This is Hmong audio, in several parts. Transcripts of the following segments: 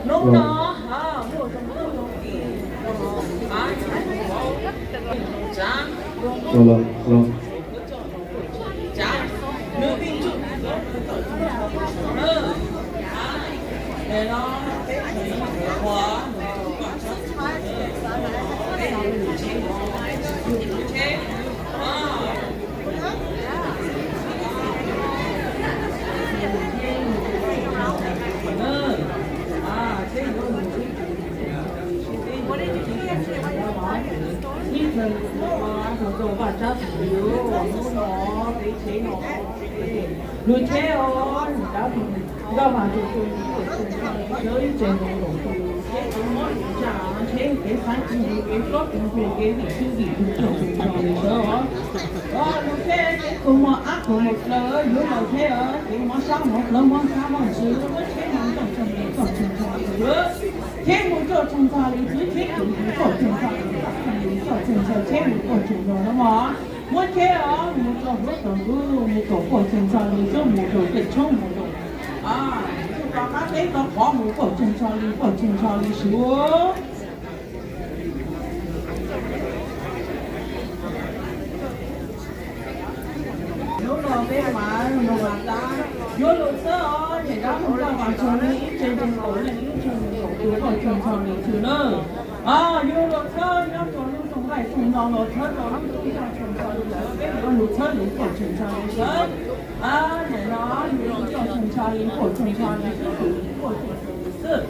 Hnub no muaj zoo ntuj zoo tis, tsav, Lug tsheb os, nkauj mas rau tus sawv ib tsev zoo zoo tus seb tus mob tus ntsaj tsheb kev xav tsis tus kev hlob tus ntuag kev vim txwv vim tus txog tus nrog li sawv os. Lug tsheb txhua hmo ab qhov mus plaws yuav los tsheb os, kev mob sab mob plawv mob sab mob ntsws muab tsheb mus txog txog li txog txog txog li xwb, tsheb mus txog txog txog li xwb, tsheb tus mus txog txog txog li txog txog txog tsheb mus txog txog no na mog. Muab tsheb os mus rau hauv tog ntub mus kom pom tseeb txog li xwb, mus rau pem tshoob mus rau toj qab teb toj qhov mus pom tseeb txog li pom tseeb txog li xwb. Hnub no peb mas no mas tab yuav lug txhawb os, ces dab mus rau mas txog li ib tsev zoo nkaus li ib tsev zoo nkaus li pom tseeb txog li xwb na. Yuav lug txhawb nyob rau lub rooj nqaij rooj no los txhawb rau lub rooj nqaij tseeb txog li lawm, peb yuav lug txhawb li pom tseeb txog li xwb. Nim no yus coj tseeb txog li pom tseeb txog li xwb, tus pom tseeb txog li xwb.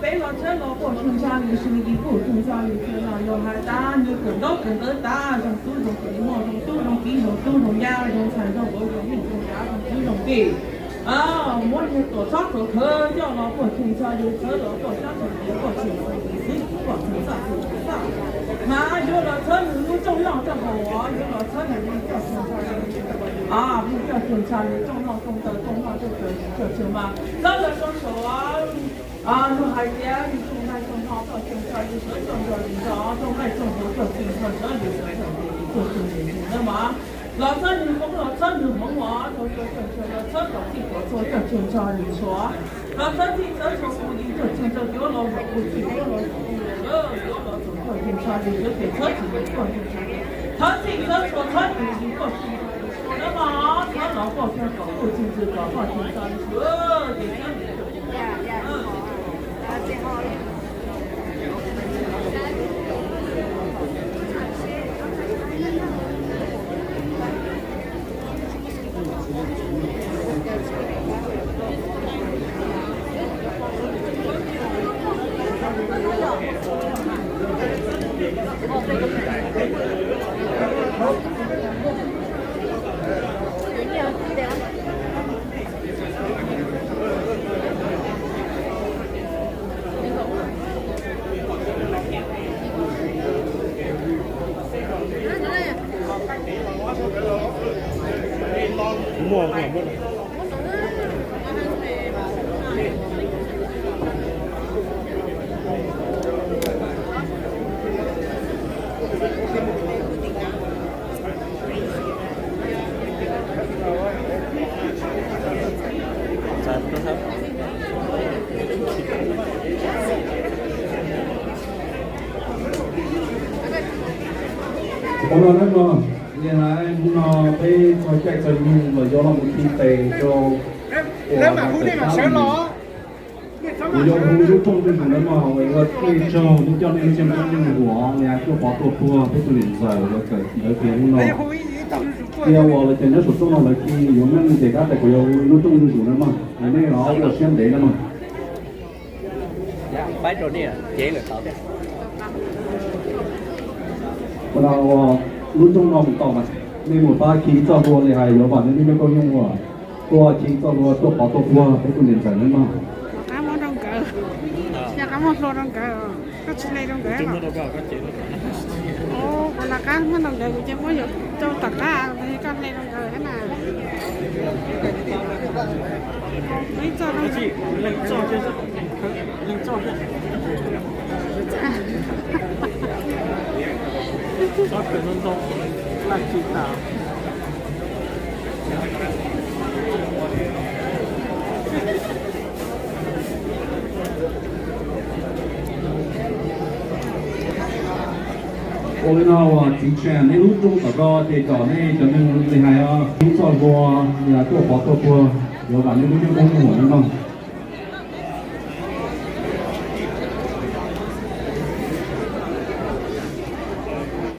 Peb los txhawb los pom tseeb txog li xwb, li pom tseeb txog li xwb los yog has tas nws kawm ntaub kawm ntawv tas zoo tub zoo kiv, muaj zoo tub zoo kiv, zoo tub zoo nyab, zoo ntxhais zoo vauv, zoo neej zoo yav, zoo tub zoo kiv. Muab nws tuam txhob tuam khawv coj los pom tseeb txog li, txhawb los pom tseeb txog li, pom tseeb txog li xwb, pom tseeb txog li xwb. Mas yuav los txhawb nws lub rooj noj rooj haus, yuav los txhawb nws li coj tseeb txog li, li coj tseeb txog li rooj noj rooj ntaus rooj noj rooj haus, coj tseeb mas txhawb lawv rau saum lug hais tias yus rooj nqaij rooj noj pom tseeb txog li sawv, rooj nqaij rooj ntaus rooj nqaij rooj haus coj tseeb txog sawv, yus sawv tseeb li coj tseeb li xwb na mas. Los txhawb nws hmoov los txhawb nws hmoov os, rau cov tseeb tseeb los txhawb kom txhij kom txhua coj tseeb txog li xwb. Los txhawb txhij txhawb txhua kuv li coj tseeb txog yuav los zaum kuv txhij yuav los zaum kuv lawm, yuav los zaum coj tseeb txog li yuav ces txhawb tsis li coj tseeb txog, txhawb txhij txhawb txhua txhawb tsis li coj tseeb txog li xwb na mas, txhawb los pom tseeb kom kuv txhij txhawb kom pom tseeb txog li xwb, ces txhawb li coj tseeb txog li xwb. Qhov no na no, li hais hnub no peb txog caij txog nyoog los yuav los mus ti tes rau uas tus yog hu lub rooj zuj zus na mog, uas ua txuj tsaug nej coj nej lub caij nyoog hu li hais tuaj pov tuaj puag peb tus niam ntxawm uas kawm ntawv tiav hnub no. Cia uas lawv cov nyob saum rooj no lawv cia yuav meej ces tab tais kuv yuav hu lub rooj zuj zus na mog, nej los ua siab ntev na mog. Ua no lub rooj no mus tau mas, nej mus pab khi txoj hlua li hais yuav vam nej lub nyob kauj nyoog ua, tuaj khi txoj hlua tuaj pov tuaj puag peb tus niam ntxawm na mog. Rov qab muab rau nkawd, rov qab muab hlua rau nkawd, koj tsis hle rau nkawd los? Kuv rov qab muab rau nkawd, kuv ces muab yuav rau tom qab, koj hle rau nkawd thiab mas. Ib txoj, leej txoj, txoj kawg ntoo ntoo, laj tsis tas. Ua li no uas txiv Tseem nej lub rooj tom ko ces kom nej cov neeg li hais os, ib txoj hlua, yog tuaj pov tuaj puag, yuav vam nej lub nyob koob muam no no.